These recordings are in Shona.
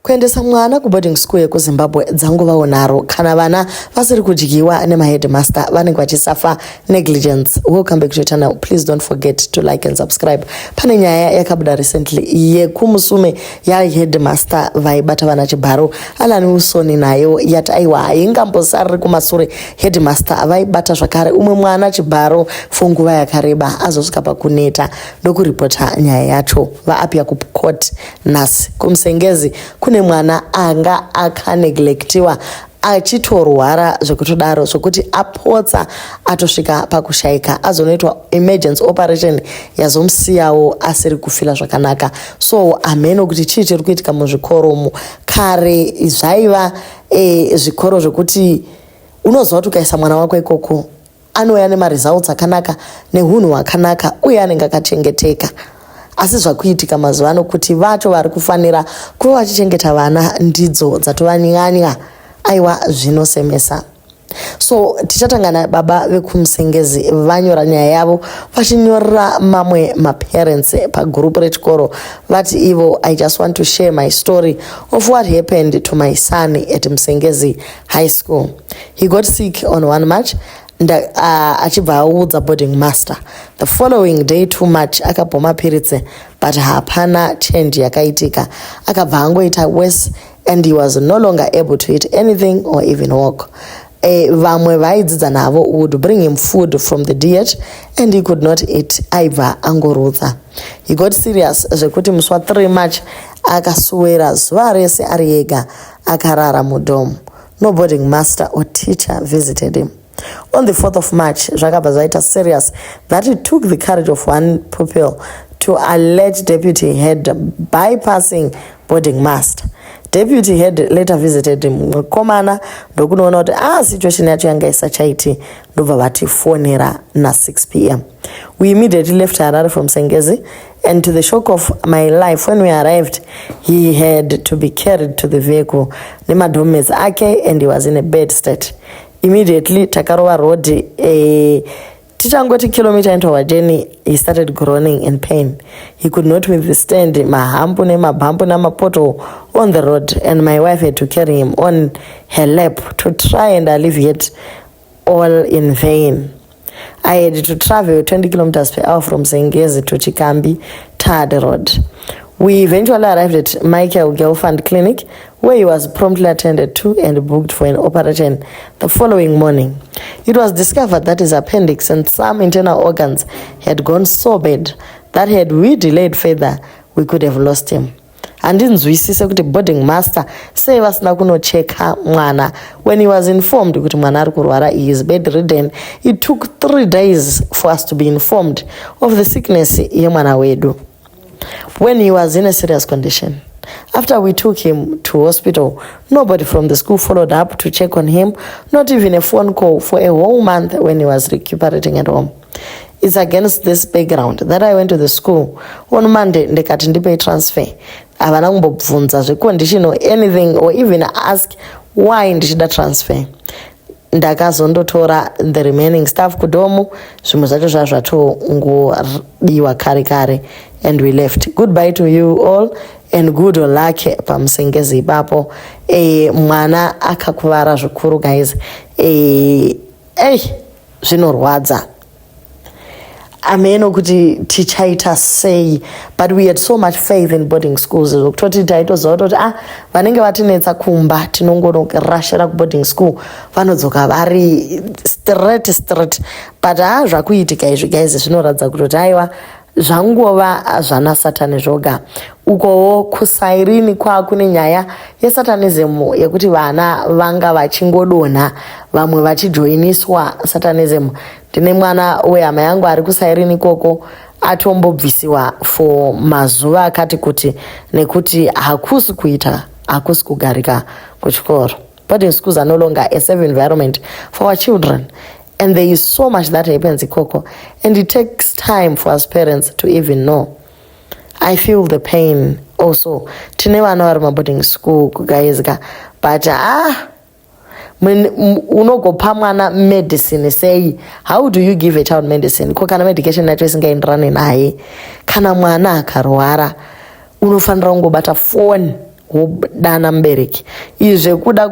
Kuendesa mwana kuboarding school yekuZimbabwe dzangovawo nharo kana vana vasiri kudyiwa nemaheadmaster vanenge vachisafa negligence. Welcome back to your channel. Please don't forget to like and subscribe. Pane nyaya yakabuda recently yekumusume yaheadmaster vaibata vana chibharo. Alan Wilson nayo yati aiwa haingambosariri kumasure. Headmaster vaibata zvakare umwe mwana chibharo for nguva yakareba azosvika pakuneta ndokuripota nyaya yacho vaapia kucourt nhasi. Kumusengezi kune mwana anga akaneglectiwa achitorwara zvekutodaro zvokuti apotsa atosvika pakushaika azonoitwa emergency operation yazomusiyawo asiri kufila zvakanaka. So hameno kuti chii chiri kuitika muzvikoro umu. Kare zvaiva zvikoro zvekuti unoziva kuti ukaisa mwana wako ikoko anouya nemaresults akanaka nehunhu hwakanaka uye anenge akachengeteka. Asi zvakuitika mazuva ano kuti vacho vari kufanira kuva vachichengeta vana ndidzo dzatova nyanya. Aiwa, zvinosemesa. So tichatanga nababa vekumusengezi vanyora nyaya yavo vachinyorera mamwe maparents pagurupu rechikoro. Vati ivo, "I just want to share my story of what happened to my son at Musengezi High School. He got sick on 1 March achibva audza boarding master. The following day, 2 March, akabva mapiritsi but hapana change yakaitika. Akabva angoita worse and he was no longer able to eat anything or even walk. Vamwe vaidzidza navo would bring him food from the DH and he could not eat, aibva angorutsa. He got serious zvekuti musi wa3 March akasuwera zuva rese ari ega akarara mudorm. No boarding master or teacher visited him. On the 4th of March zvakabva zvaita serious that it took the courage of one pupil to alert deputy head, bypassing boarding master. Deputy head later visited mukomana ndokunoona kuti situation yacho yanga isachaiti, ndobva vatifonera na6 p.m. We immediately left Harare from Sengezi and to the shock of my life, when we arrived, he had to be carried to the vehicle nemadormmates ake and he was in a bad state. Immediately takarova road, tichangoti kilometer into our journey, he started groaning in pain. He could not withstand mahumps nemabumps namapothole on the road and my wife had to carry him on her lap to try and alleviate, all in vain. I had to travel 20 kilometers per hour from Sengezi to Chikambi tarred road. We eventually arrived at Michael Gelfand Clinic, where he was promptly attended to and booked for an operation the following morning. It was discovered that his appendix and some internal organs had gone so bad that had we delayed further, we could have lost him. Handinzwisise kuti boarding master sei vasina kunocheka mwana when he was informed kuti mwana ari kurwara, he is bedridden. It took 3 days for us to be informed of the sickness yemwana wedu when he was in a serious condition. After we took him to hospital, nobody from the school followed up to check on him, not even a phone call for a whole month when he was recuperating at home. It's against this background that I went to the school on Monday ndikati ndipei transfer. Havana kumbobvunza zvecondition or anything or even ask why ndichida transfer. Ndakazondotora the remaining staff kudorm, zvimwe zvacho zvaa zvatongodiwa kare kare, and we left. Goodbye to you all and good luck pamusengezi ipapo. Mwana akakuvara zvikuru, guys. Ei, zvinorwadza. Ameno kuti tichaita sei, but we had so much faith in boarding schools zvokutoti taitoziva kutoti vanenge vatinetsa kumba tinongonorashira kuboarding school, vanodzoka vari straight straight. But zvakuitika izvi, guys, zvinoratidza kutoti aiwa, zvangova zvana Satani zvoga. Ukowo kusairini kwakune nyaya yesatanism yekuti vana vanga vachingodonha, vamwe vachijoiniswa satanism. Ndine mwana wehama yangu ari kusairini ikoko, atombobvisiwa for mazuva akati kuti nekuti hakusi kuita, hakusi kugarika kuchikoro. Boarding schools are no longer a safe environment for our children and there is so much that happens ikoko and it takes time for us parents to even know. I feel the pain also. Tine vana vari maboarding school, guys ka, but unogopa mwana medicine sei? How do you give a child medicine ko kana medication yacho isingaenderani naye? Kana mwana akarwara unofanira kungobata foni. Wodana mubereki. Izvi zvekuda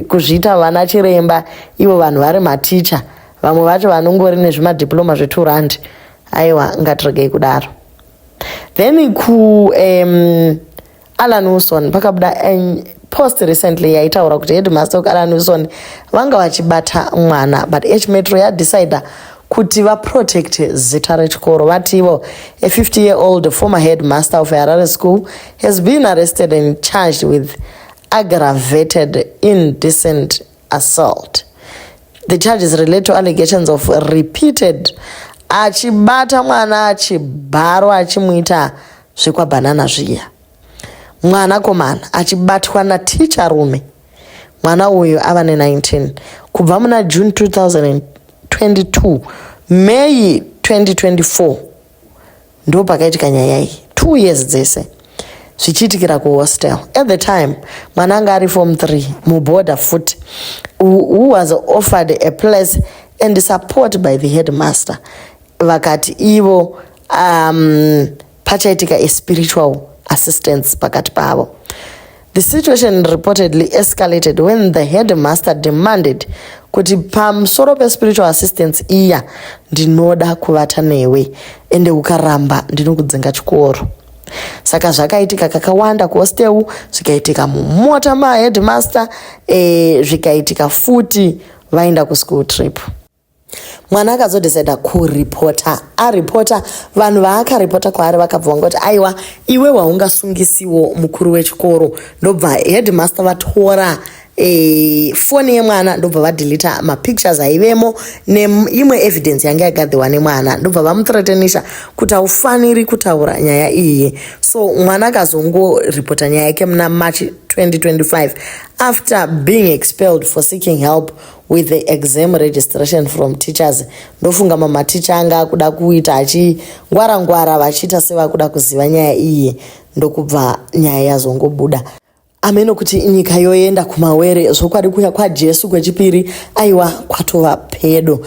kuzviita vana chiremba, ivo vanhu vari maticha, vamwe vacho vanongori nezvimadiploma zve2 rand. Aiwa, ngatiregei kudaro. Then ku Alan Wilson pakabuda post recently yaitaura kuti headmaster wekuAlan Wilson vanga vachibata mwana, but H Metro yadecida kuti vaprotect zita rechikoro. Vativo a 50 year old former headmaster of Harare school has been arrested and charged with aggravated indecent assault. The charges relate to allegations of repeated achibata mwana achibharo, achimuita zvekwabhanana zviya, mwanakomana achibatwa naticha rume. Mwana uyu ava ne19, kubva muna June 2022, May 2024 ndo pakaitika nyaya iyi, 2 years dzese zvichiitikira kuhostel. At the time mwana anga ari form 3 muboarder futi, who was offered a place and support by the headmaster. Vakati ivo pachaitika a spiritual assistance pakati pavo. The situation reportedly escalated when the headmaster demanded kuti pamusoro pespiritual assistance iya, ndinoda kuvata newe, ende ukaramba ndinokudzinga chikoro. Saka zvakaitika kakawanda kuhostel, zvikaitika mumota maheadmaster, zvikaitika futi vaenda kuschool trip. Mwana akazodecida kuripota. Aripota, vanhu vaakaripota kwaari vakabva vangoti, "Aiwa, iwe waungasungisiwo mukuru wechikoro." Ndobva headmaster vatora foni yemwana, ndobva vadeleta mapictures aivemo neimwe evidence yanga yagadziwa nemwana, ndobva vamuthreatenisha kuti haufaniri kutaura nyaya iyi. So mwana akazongoripota nyaya yake muna March 2025 after being expelled for seeking help with the exam registration from teachers. Ndofunga mamaticha anga akuda kuita achingwara ngwara, vachiita sevakuda kuziva nyaya iyi, ndokubva nyaya yazongobuda. Ameno kuti nyika yoenda kumawere zvokwadi. Kuya kwaJesu kwechipiri, aiwa, kwatova pedo.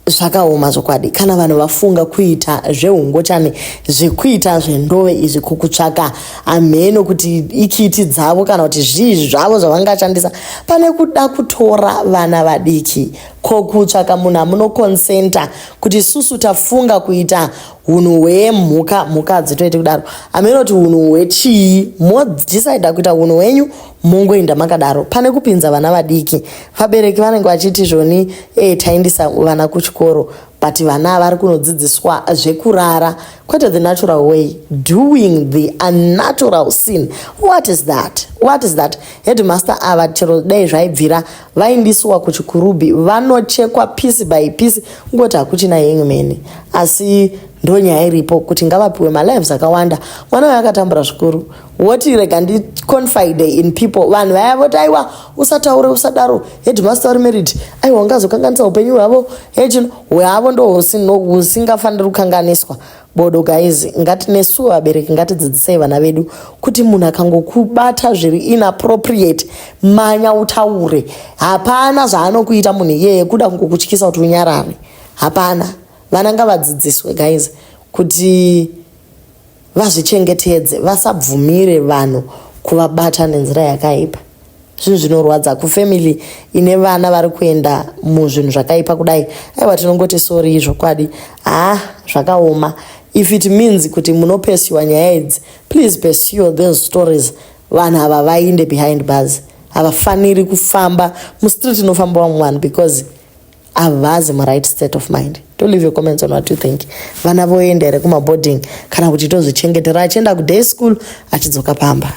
Zvakaoma zvokwadi kana vanhu vafunga kuita zveungochani, zvekuita zvendove izvi, kukutsvaka amheno kuti ikiti dzavo kana kuti zvii zvavo zvavangashandisa pane kuda kutora vana vadiki. Ko kutsvaka munhu amunoconsenta kuti isusu tafunga kuita unhu hwemhuka? Mhuka hadzitoiti kudaro. Hameno kuti unhu hwechii. Modecida kuita unhu hwenyu, mongoenda makadaro, pane kupinza vana vadiki. Vabereki vanenge vachiti zvoni taendisa vana kuchikoro, but vana vari kunodzidziswa zvekurara, kwete the natural way, doing the unnatural sin. What is that? What is that? Headmaster ava, chero dai zvaibvira vaindiswa kuChikurubi, vanochekwa piece by piece, kungoti hakuchina hangman. Asi ndo nyaya iripo kuti ngavapiwe malives akawanda. Mwana uyo akatambura zvikuru. Woti rega ndiconfide in people, vanhu vaya voti, "Aiwa, usataure, usadaro, headmaster vari married, aiwa, ungazokanganisa upenyu hwavo." Hechino hwavo ndo husingafaniri kukanganiswa. Bodo guys, ngati nesuwo vabereki ngatidzidzisei vana vedu kuti munhu akangokubata zviri inappropriate, manya utaure. Hapana zvaanokuita munhu iyeye, kuda kungokutyisa kuti unyarare. Hapana. Vana ngavadzidziswe guys kuti vazvichengetedze, vasabvumire vanhu kuvabata nenzira yakaipa. Zvinhu zvinorwadza kufamily ine vana vari kuenda muzvinhu zvakaipa kudai. Aiwa, tinongoti sorry zvokwadi. Haa, zvakaoma. If it means kuti munopursuwa nyaya idzi, please pursue those stories. Vanhu ava vainde behind bars. Havafaniri kufamba mustreet inofamba vamwe vanhu because havazi muright state of mind. To leave your comments on what you think. Vana voenda here kumaboarding kana kuti tozvichengetera, achienda kuday school, achidzoka pamba?